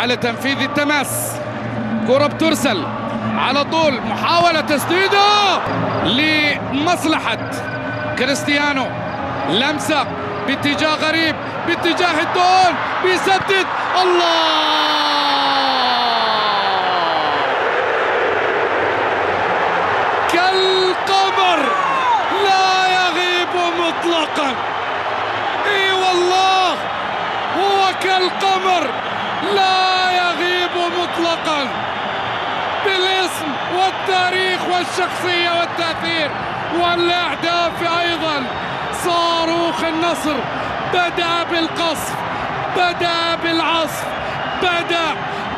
على تنفيذ التماس. كرة بترسل على طول، محاولة تسديده لمصلحة كريستيانو، لمسة باتجاه غريب، باتجاه الدون، بيسدد، الله! كالقمر لا يغيب مطلقا. اي والله هو كالقمر لا يغيب مطلقا، بالاسم والتاريخ والشخصية والتأثير والأهداف أيضا. صاروخ النصر بدأ بالقصف، بدأ بالعصف، بدأ،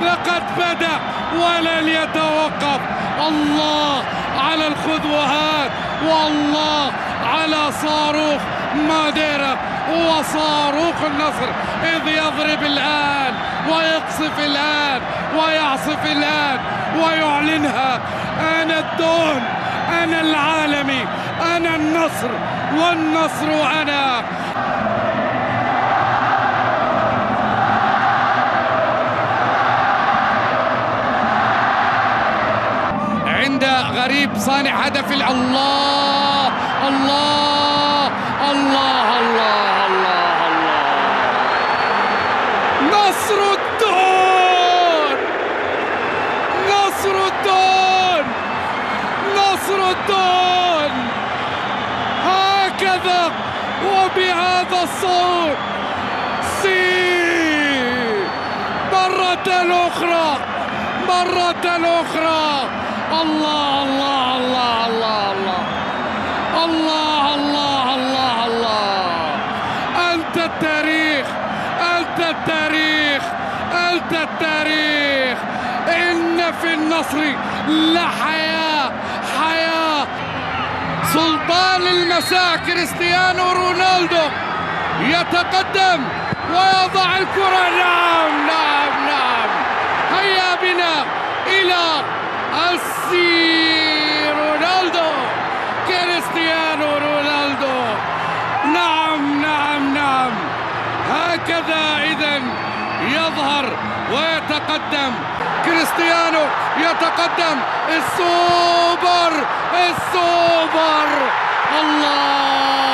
لقد بدأ ولن يتوقف. الله على الخذوهات، والله على صاروخ ماديرا وصاروخ النصر، إذ يضرب الآن ويقصف الآن ويعصف الآن ويعلنها: أنا الدون، أنا العالمي، أنا النصر، والنصر أنا. عند غريب صانع هدف. الله الله الله الله الله الله، نصر الدون، نصر الدون، نصر الدون، هكذا وبهذا الصوت. سي مرة أخرى، مرة أخرى. الله الله الله الله الله الله الله الله الله، أنت التاريخ، أنت التاريخ، أنت التاريخ. إن في النصر لحياة، حياة. سلطان المساء كريستيانو رونالدو يتقدم ويضع الكرة. نعم نعم نعم، هيا بنا إلى السي رونالدو، كريستيانو رونالدو. نعم نعم نعم، هكذا إذن يظهر ويتقدم كريستيانو، يتقدم، السوبر، السوبر، الله.